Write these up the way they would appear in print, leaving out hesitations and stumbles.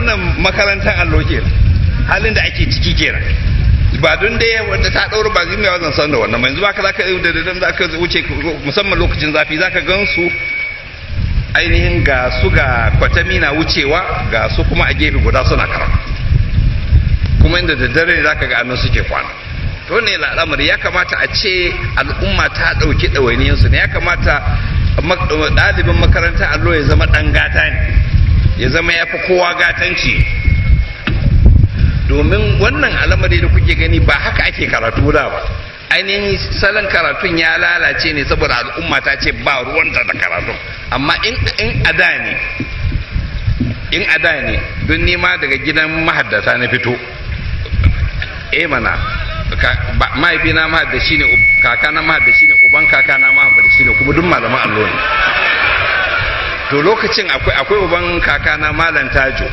Wannan makarantar allo kenan, halin da ake ciki kenan. Ba don dai wanda ta ɗaura ba zai zan san da wannan. Yanzu ba ka zaka da da zaka wuce, musamman lokacin zafi, zaka gan su ainihin ga su ga kwatami na wucewa, ga su kuma a gefe guda suna karatu. Kuma inda da dare ne zaka ga annan suke kwana. To ne al'amari ya kamata a ce al'umma ta ɗauki ɗawainiyarsu ne. Ya kamata ɗalibin makaranta allo ya zama ɗan gata ne, ya zama ya fi kowa gatanci, domin wannan al'amari da kuke gani ba haka ake karatu da ba. Ainihin salon karatun ya lalace ne saboda al'umma ta ce ba ruwanta da karatun. Amma in a da ne, don nima daga gidan mahaddata na fito. Eh mana, mahaifina mahaddashi ne, kakana mahaddashi ne, uban kakana mahaddashi ne, kuma duk malaman allo ne. To lokacin akwai uban kakana, Malam Tajo,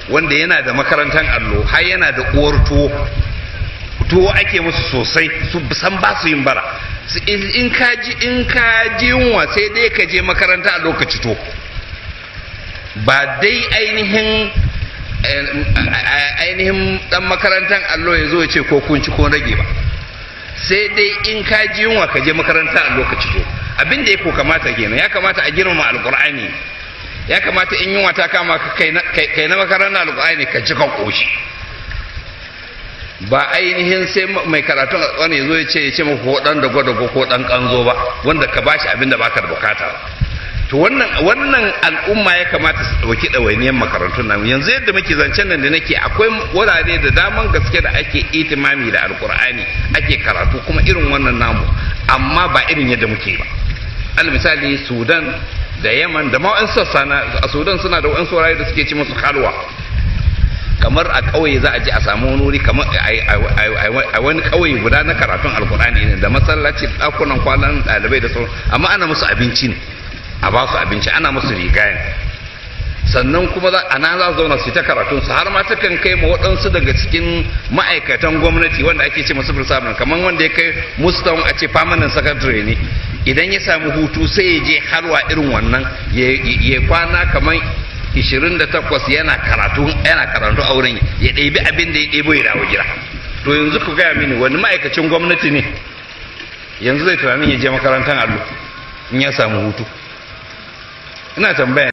wanda yana da makarantar allo, har yana da uwar tuwo. Tuwo ake musu sosai, su san ba su yin bara. In ka ji yunwa, sai dai ka je makaranta a lokaci. To ba dai ainihin dan makarantar allo ya zo ya ce ko kun ci ko rage ba, sai dai in ka ji yunwa ka je makaranta a lokaci. To abin da ya ko kamata kenan, ya kamata a girmama Alkur'ani. Ya kamata in yunwa ta kama ka, kai na makarantar Alkur'ani, ka ci ka koshi. Ba ainihin sai mai karatun wani ya zo ya ce maka ko dan dago dago ko dan kanzo ba, wanda ka bashi abin da baka da bukata ba. To wannan al'umma ya kamata su ɗauki ɗawainiyar makarantun nan. Yanzu yadda muke zancen nan da nake, akwai wurare da daman gaske da ake itimami da Alkur'ani, ake karatu kuma irin wannan namu, amma ba irin yadda muke ba. Al misali, Sudan da Yaman da ma sassa na a Sudan suna da wa'ansu wurare da suke ci musu halwa. Kamar a ƙauye za a je a samu wani wuri, kamar a wani ƙauye guda na karatun Alkur'ani ne, da masallaci, ɗakunan kwanan ɗalibai da sauran, amma ana musu abinci ne, a ba su abinci, ana musu riga ne. Sannan kuma a nan za su zauna su ta karatun su, har ma takan kai ma waɗansu daga cikin ma'aikatan gwamnati wanda ake ce masu civil, kamar wanda ya kai mustawan a ce permanent secretary ne, idan ya samu hutu sai ya je halwa irin wannan, ya kwana kamar 28 yana karatu, yana karatu a wurin, ya ɗebi abin da ya ɗebo, ya dawo gida. To yanzu ku gaya mini, wani ma'aikacin gwamnati ne yanzu zai tunanin ya je makarantar allo in ya samu hutu? Ina tambaya.